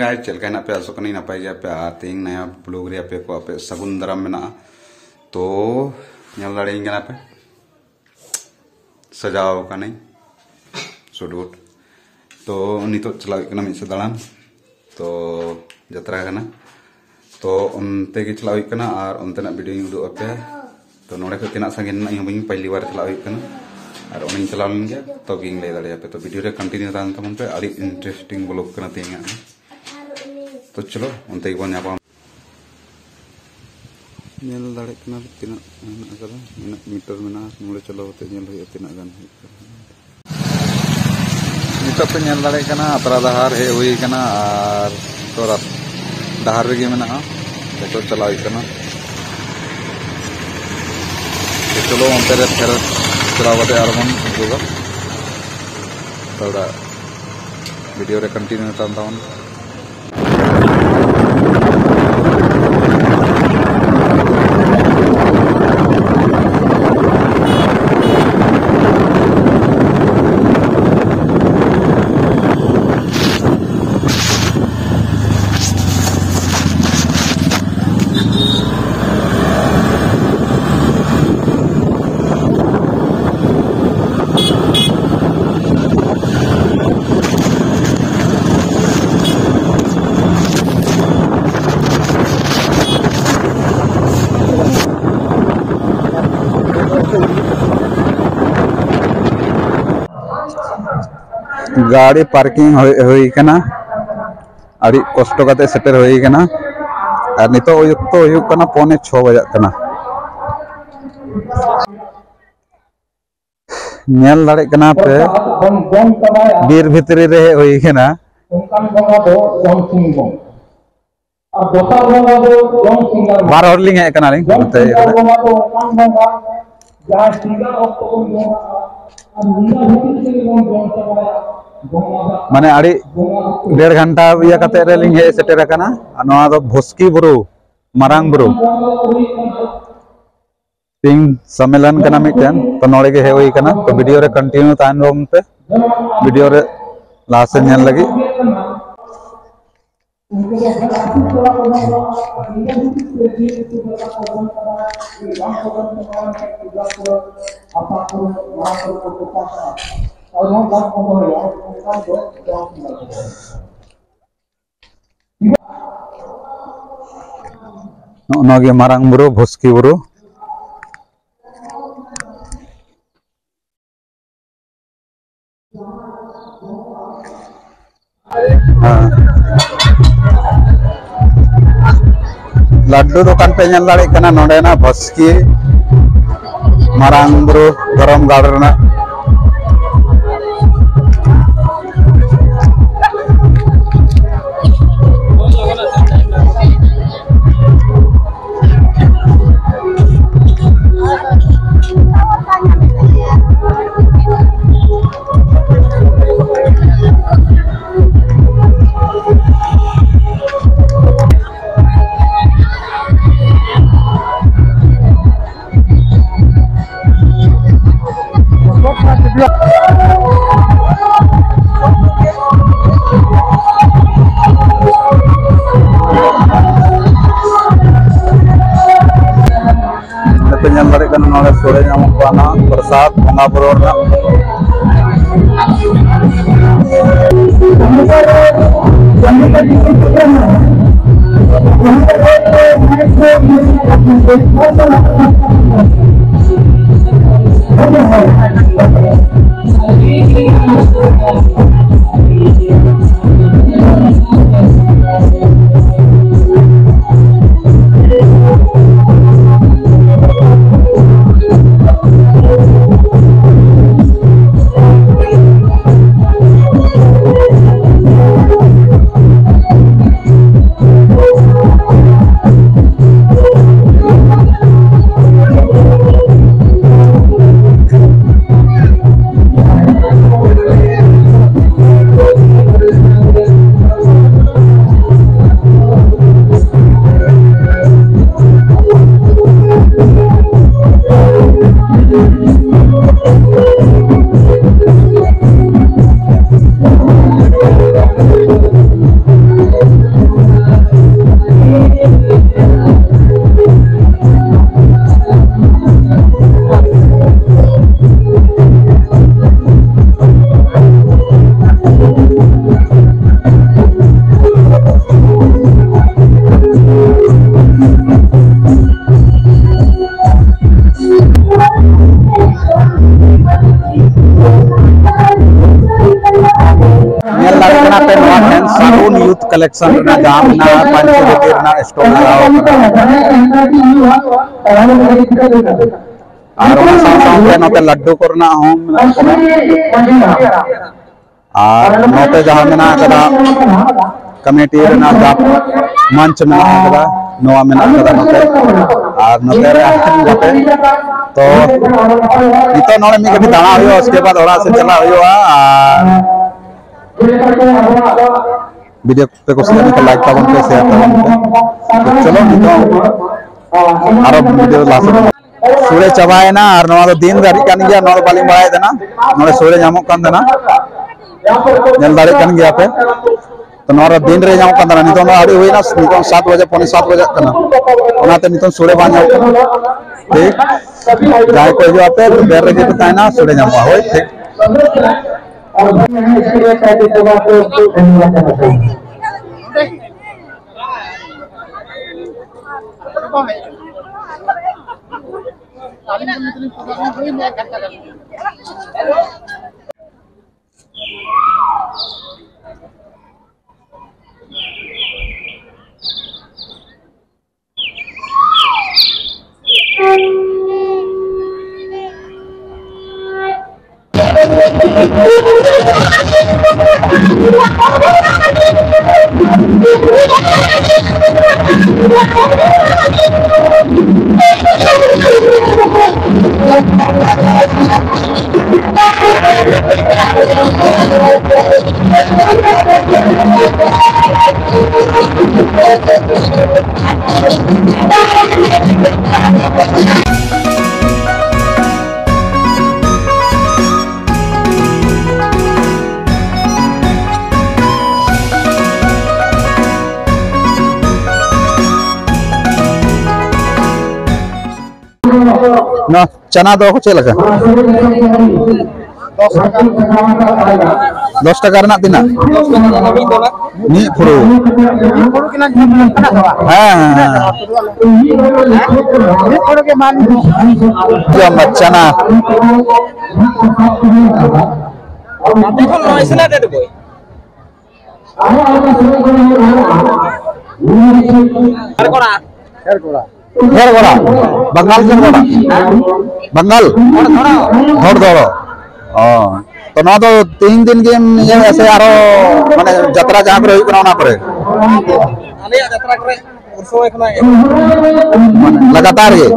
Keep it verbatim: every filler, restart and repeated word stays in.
ᱜᱟᱭ, ᱪᱮᱫ ᱞᱮᱠᱟ ᱦᱮᱱᱟᱜ ᱯᱮ? ᱟᱥᱚᱜ ᱠᱟᱹᱱᱟᱹᱧ ᱱᱟᱯᱟᱭ ᱜᱮᱭᱟ ᱯᱮ᱾ ᱟᱨ ᱛᱮᱦᱮᱧ ᱱᱟᱭᱟ ᱵᱞᱚᱜ ᱨᱮ ᱟᱯᱮ ᱠᱚ ᱟᱯᱮ ᱥᱟᱹᱜᱩᱱ ᱫᱟᱨᱟᱢ ᱢᱮᱱᱟᱜᱼᱟ᱾ ᱛᱚ ᱧᱮᱞ ᱫᱟᱲᱮᱭᱟᱹᱧ ᱠᱟᱱᱟ ᱯᱮ, ᱥᱟᱡᱟᱣ ᱠᱟᱹᱱᱟᱹᱧ ᱥᱩᱴ ᱵᱩᱴ᱾ ᱛᱚ ᱱᱤᱛᱚᱜ ᱪᱟᱞᱟᱣ ᱦᱩᱭᱩᱜ ᱠᱟᱱᱟ ᱢᱤᱫ ᱥᱮᱫ ᱫᱟᱬᱟᱱ᱾ ᱛᱚ ᱡᱟᱛᱨᱟ ᱠᱟᱱᱟ, ᱛᱚ ᱚᱱᱛᱮ ᱜᱮ ᱪᱟᱞᱟᱜ ᱦᱩᱭᱩᱜ ᱠᱟᱱᱟ ᱟᱨ ᱚᱱᱛᱮᱱᱟᱜ ᱵᱷᱤᱰᱤᱭᱳᱧ ᱩᱫᱩᱜ ᱟᱯᱮᱭᱟ᱾ ᱛᱚ ᱱᱚᱰᱮ ᱠᱷᱚᱡ ᱛᱤᱱᱟᱹᱜ ᱥᱟᱺᱜᱤᱧ ᱨᱮᱱᱟᱜ ᱤᱧ ᱦᱚᱸ ᱵᱟᱹᱧ, ᱯᱟᱦᱞᱤ ᱵᱟᱨ ᱪᱟᱞᱟᱜ ᱦᱩᱭᱩᱜ ᱠᱟᱱᱟ᱾ ᱟᱨ ᱚᱱᱟᱧ ᱪᱟᱞᱟᱣ ᱞᱮᱱ ᱜᱮᱭᱟ, ᱛᱚᱵᱮᱧ ᱞᱟᱹᱭ ᱫᱟᱲᱮᱭᱟᱯᱮ᱾ ᱛᱚ ᱵᱷᱤᱰᱤᱭᱳ ᱨᱮ ᱠᱚᱱᱴᱤᱱᱤᱭᱩ ᱛᱟᱦᱮᱱ ᱛᱟᱵᱚᱱ ᱯᱮ, ᱟᱹᱰᱤ ᱤᱱᱴᱟᱨᱮᱥᱴᱤᱝ ᱵᱞᱚᱜ ᱠᱟᱱᱟ ᱛᱮᱦᱮᱧᱟᱜ ᱫᱚ᱾ ᱛᱚ ᱪᱚᱞᱚ ᱚᱱᱛᱮ ᱜᱮᱵᱚᱱ ᱧᱟᱯᱟᱢ᱾ ᱧᱮᱞ ᱫᱟᱲᱮᱭᱟᱜ ᱠᱟᱱᱟ ᱯᱮ ᱛᱤᱱᱟᱹᱜ ᱢᱮᱱᱟᱜ ᱟᱠᱟᱫᱟ, ᱤᱱᱟᱹᱜ ᱢᱤᱴᱟᱨ ᱢᱮᱱᱟᱜᱼᱟ᱾ ᱱᱚᱰᱮ ᱪᱟᱞᱟᱣ ᱠᱟᱛᱮ ᱧᱮᱞ ᱦᱩᱭᱩᱜᱼᱟ ᱛᱤᱱᱟᱹᱜ ᱜᱟᱱ ᱦᱩᱭᱩᱜ ᱠᱟᱱᱟ᱾ ᱱᱤᱛᱚᱜ ᱯᱮ ᱧᱮᱞ ᱫᱟᱲᱮᱭᱟᱜ ᱠᱟᱱᱟ ᱟᱛᱨᱟ ᱰᱟᱦᱟᱨ ᱦᱮᱡ ᱦᱩᱭ ᱠᱟᱱᱟ ᱟᱨ ᱛᱚ ᱨᱟᱥ-, ᱰᱟᱦᱟᱨ ᱨᱮᱜᱮ ᱢᱮᱱᱟᱜᱼᱟ᱾ ᱱᱤᱛᱚᱜ ᱪᱟᱞᱟᱣ ᱦᱩᱭᱩᱜ ᱠᱟᱱᱟ᱾ ᱛᱚ ᱪᱚᱞᱚ ᱚᱱᱛᱮ ᱨᱮ ᱯᱷᱮᱨ ᱪᱟᱞᱟᱣ ᱠᱟᱛᱮ ᱟᱨᱵᱚᱱ ᱩᱫᱩᱜᱟ᱾ ᱛᱷᱚᱲᱟ ᱵᱷᱤᱰᱤᱭᱳ ᱨᱮ ᱠᱚᱱᱴᱤᱱᱤᱭᱩ ᱛᱟᱦᱮᱱ ᱛᱟᱵᱚᱱ᱾ ᱜᱟᱹᱰᱤ ᱯᱟᱨᱠᱤᱝ ᱦᱩᱭ, ᱦᱩᱭ ᱠᱟᱱᱟ᱾ ᱟᱹᱰᱤ ᱠᱚᱥᱴᱚ ᱠᱟᱛᱮ ᱥᱮᱴᱮᱨ ᱦᱩᱭ ᱠᱟᱱᱟ᱾ ᱟᱨ ᱱᱤᱛᱚᱜ ᱚᱠᱛᱚ ᱦᱩᱭᱩᱜ ᱠᱟᱱᱟ ᱯᱚᱱᱮ ᱪᱷᱚ ᱵᱟᱡᱟᱜ ᱠᱟᱱᱟ᱾ ᱧᱮᱞ ᱫᱟᱲᱮᱜ ᱠᱟᱱᱟ ᱯᱮ, ᱵᱤᱨ ᱵᱷᱤᱛᱨᱤ ᱨᱮ ᱦᱮᱡ ᱦᱩᱭ ᱠᱟᱱᱟ᱾ ᱵᱟᱨ ᱦᱚᱲ ᱞᱤᱧ ᱦᱮᱡ ᱠᱟᱱᱟᱞᱤᱧ ᱱᱚᱛᱮ ᱤᱭᱟᱹ ᱠᱚᱨᱮ᱾ ᱢᱟᱱᱮ ᱟᱹᱰᱤ ᱰᱮᱲ ᱜᱷᱚᱱᱴᱟ ᱤᱭᱟᱹ ᱠᱟᱛᱮ ᱨᱮᱞᱤᱧ ᱦᱮᱡ ᱥᱮᱴᱮᱨ ᱟᱠᱟᱱᱟ᱾ ᱟᱨ ᱱᱚᱣᱟ ᱫᱚ ᱵᱷᱚᱥᱠᱤ ᱵᱩᱨᱩ, ᱢᱟᱨᱟᱝ ᱵᱩᱨᱩ᱾ ᱛᱮᱦᱮᱧ ᱥᱚᱢᱢᱮᱞᱚᱱ ᱠᱟᱱᱟ ᱢᱤᱫᱴᱮᱱ, ᱛᱚ ᱱᱚᱰᱮ ᱜᱮ ᱦᱮᱡ ᱦᱩᱭ ᱠᱟᱱᱟ᱾ ᱛᱚ ᱵᱷᱤᱰᱤᱭᱳ ᱨᱮ ᱠᱚᱱᱴᱤᱱᱤᱭᱩ ᱛᱟᱦᱮᱱ ᱛᱟᱵᱚᱱ ᱯᱮ, ᱵᱷᱤᱰᱤᱭᱳ ᱨᱮ ᱞᱟᱦᱟ ᱥᱮᱫ ᱧᱮᱞ ᱞᱟᱹᱜᱤᱫ᱾ ᱱᱚᱜᱼᱚ ᱱᱚᱣᱟ ᱜᱮ ᱢᱟᱨᱟᱝ ᱵᱩᱨᱩ, ᱵᱷᱚᱥᱠᱤ ᱵᱩᱨᱩ᱾ ᱦᱮᱸ᱾ ᱞᱟᱹᱰᱩ ᱫᱚᱠᱟᱱ ᱯᱮ ᱧᱮᱞ ᱫᱟᱲᱮᱭᱟᱜ ᱠᱟᱱᱟ, ᱱᱚᱰᱮᱱᱟᱜ ᱵᱷᱚᱥᱠᱤ ᱢᱟᱨᱟᱝ ᱵᱩᱨᱩ ᱫᱷᱚᱨᱚᱢ ᱜᱟᱲ ᱨᱮᱱᱟᱜ᱾ ᱱᱚᱰᱮ ᱯᱮ ᱧᱮᱞ ᱫᱟᱲᱮᱭᱟᱜ ᱠᱟᱱᱟ, ᱱᱚᱰᱮ ᱥᱳᱲᱮ ᱧᱟᱢᱚᱜ ᱠᱟᱱᱟ, ᱯᱨᱚᱥᱟᱫ ᱵᱚᱸᱜᱟ ᱵᱩᱨᱩ ᱨᱮᱱᱟᱜ᱾ ᱟᱨ ᱩᱱ ᱭᱩᱛᱷ ᱠᱟᱞᱮᱠᱥᱚᱱ ᱨᱮᱱᱟᱜ ᱡᱟᱦᱟᱸ ᱢᱮᱱᱟᱜᱼᱟ, ᱯᱟᱸᱪᱥᱚ ᱨᱩᱯᱤ ᱨᱮᱱᱟᱜ ᱥᱴᱚᱞ ᱞᱟᱜᱟᱣ ᱟᱠᱟᱱᱟ᱾ ᱟᱨ ᱚᱱᱟ ᱥᱟᱶ ᱥᱟᱶᱛᱮ ᱱᱚᱛᱮ ᱞᱟᱹᱰᱩ ᱠᱚᱨᱮᱱᱟᱜ ᱦᱚᱸ ᱢᱮᱱᱟᱜ ᱟᱠᱟᱫᱟ᱾ ᱟᱨ ᱱᱚᱛᱮ ᱡᱟᱦᱟᱸ ᱢᱮᱱᱟᱜ ᱟᱠᱟᱫᱟ, ᱠᱚᱢᱤᱴᱤ ᱨᱮᱱᱟᱜ ᱡᱟᱦᱟᱸ ᱢᱚᱧᱪ ᱢᱮᱱᱟᱜ ᱟᱠᱟᱫᱟ, ᱱᱚᱣᱟ ᱢᱮᱱᱟᱜ ᱟᱠᱟᱫᱟ ᱱᱚᱛᱮ᱾ ᱟᱨ ᱱᱚᱛᱮ ᱨᱮ ᱟᱨᱦᱚᱸ ᱜᱟᱛᱮ᱾ ᱛᱚ, ᱱᱤᱛᱚᱜ ᱱᱚᱰᱮ ᱢᱤᱫ ᱜᱷᱟᱹᱲᱤ ᱫᱟᱬᱟ ᱦᱩᱭᱩᱜᱼᱟ, ᱩᱥᱠᱮ ᱵᱟᱫ ᱚᱲᱟᱜ ᱥᱮᱫ ᱪᱟᱞᱟᱜ ᱦᱩᱭᱩᱜᱼᱟ᱾ ᱟᱨ ᱵᱷᱤᱰᱤᱭᱳ ᱯᱮ ᱠᱩᱥᱤᱭᱟᱜ ᱠᱷᱟᱱ ᱞᱟᱭᱤᱠ ᱛᱟᱵᱚᱱ ᱯᱮ, ᱥᱮᱭᱟᱨ ᱛᱟᱵᱚᱱ ᱯᱮ᱾ ᱛᱚ ᱪᱚᱞᱚ, ᱱᱤᱛᱚᱜ ᱟᱨᱚ ᱵᱷᱤᱰᱤᱭᱳ ᱞᱟᱦᱟ ᱥᱮᱫ᱾ ᱥᱳᱲᱮ ᱪᱟᱵᱟᱭᱮᱱᱟ ᱟᱨ ᱱᱚᱣᱟ ᱫᱚ ᱫᱤᱱ ᱫᱟᱲᱮᱜ ᱠᱟᱱ ᱜᱮᱭᱟ, ᱱᱚᱣᱟ ᱫᱚ ᱵᱟᱹᱞᱤᱧ ᱵᱟᱲᱟᱭ ᱛᱟᱦᱮᱱᱟ᱾ ᱱᱚᱰᱮ ᱥᱳᱲᱮ ᱧᱟᱢᱚᱜ ᱠᱟᱱ ᱛᱟᱦᱮᱱᱟ, ᱧᱮᱞ ᱫᱟᱲᱮᱭᱟᱜ ᱠᱟᱱ ᱜᱮᱭᱟ ᱯᱮ᱾ ᱛᱚ ᱱᱚᱣᱟ ᱫᱚ ᱫᱤᱱ ᱨᱮ ᱧᱟᱢᱚᱜ ᱠᱟᱱ ᱛᱟᱦᱮᱱᱟ, ᱱᱤᱛᱚᱝ ᱫᱚ ᱟᱹᱣᱨᱤ ᱦᱩᱭᱱᱟ, ᱱᱤᱛᱚᱝ ᱥᱟᱛ ᱵᱟᱡᱮ, ᱯᱚᱱᱮ ᱥᱟᱛ ᱵᱟᱡᱟᱜ ᱠᱟᱱᱟ, ᱚᱱᱟᱛᱮ ᱱᱤᱛᱚᱝ ᱥᱳᱲᱮ ᱵᱟᱝ ᱧᱟᱢᱚᱜ ᱠᱟᱱᱟ᱾ ᱴᱷᱤᱠ, ᱡᱟᱦᱟᱸᱭ ᱠᱚ ᱦᱤᱡᱩᱜ ᱟᱯᱮ, ᱵᱮᱨ ᱨᱮᱜᱮ ᱯᱮ ᱛᱟᱦᱮᱱᱟ, ᱥᱳᱲᱮ ᱧᱟᱢᱚᱜᱼᱟ᱾ ᱦᱳᱭ, ᱴᱷᱤᱠ᱾ ᱱᱚᱣᱟ ᱪᱟᱱᱟ ᱫᱚ ᱪᱮᱫ ᱞᱮᱠᱟ? ᱫᱚᱥ ᱴᱟᱠᱟ ᱨᱮᱱᱟᱜ ᱛᱤᱱᱟᱹᱜ? ᱢᱤᱫ ᱯᱷᱩᱲᱩ᱾ ᱦᱮᱸ, ᱦᱮᱸ, ᱦᱮᱸ᱾ ᱡᱚᱢ ᱪᱟᱱᱟ᱾ ᱠᱷᱮᱨᱜᱚᱲᱟ᱾ ᱠᱷᱮᱨᱜᱚᱲᱟ᱾ ᱵᱟᱝᱜᱟᱞ ᱠᱷᱮᱨᱜᱚᱲᱟ᱾ ᱵᱟᱝᱜᱟᱞ᱾ ᱫᱷᱚᱲ ᱫᱷᱚᱲ᱾ ᱚ᱾ ᱛᱚ ᱱᱚᱣᱟ ᱫᱚ ᱛᱤᱱ ᱫᱤᱱ ᱜᱮᱢ ᱤᱭᱟᱹᱭᱟ ᱥᱮ ᱟᱨᱚ ᱢᱟᱱᱮ ᱡᱟᱛᱨᱟ ᱡᱟᱦᱟᱸ ᱠᱚᱨᱮ ᱦᱩᱭᱩᱜ ᱠᱟᱱᱟ ᱚᱱᱟ ᱠᱚᱨᱮ? ᱟᱞᱮᱭᱟᱜ ᱡᱟᱛᱨᱟ ᱠᱚᱨᱮ ᱩᱱ ᱥᱚᱢᱚᱭ ᱠᱷᱚᱱᱟᱜ ᱮᱦᱚᱵ᱾ ᱞᱟᱜᱟᱛᱟᱨ ᱜᱮ?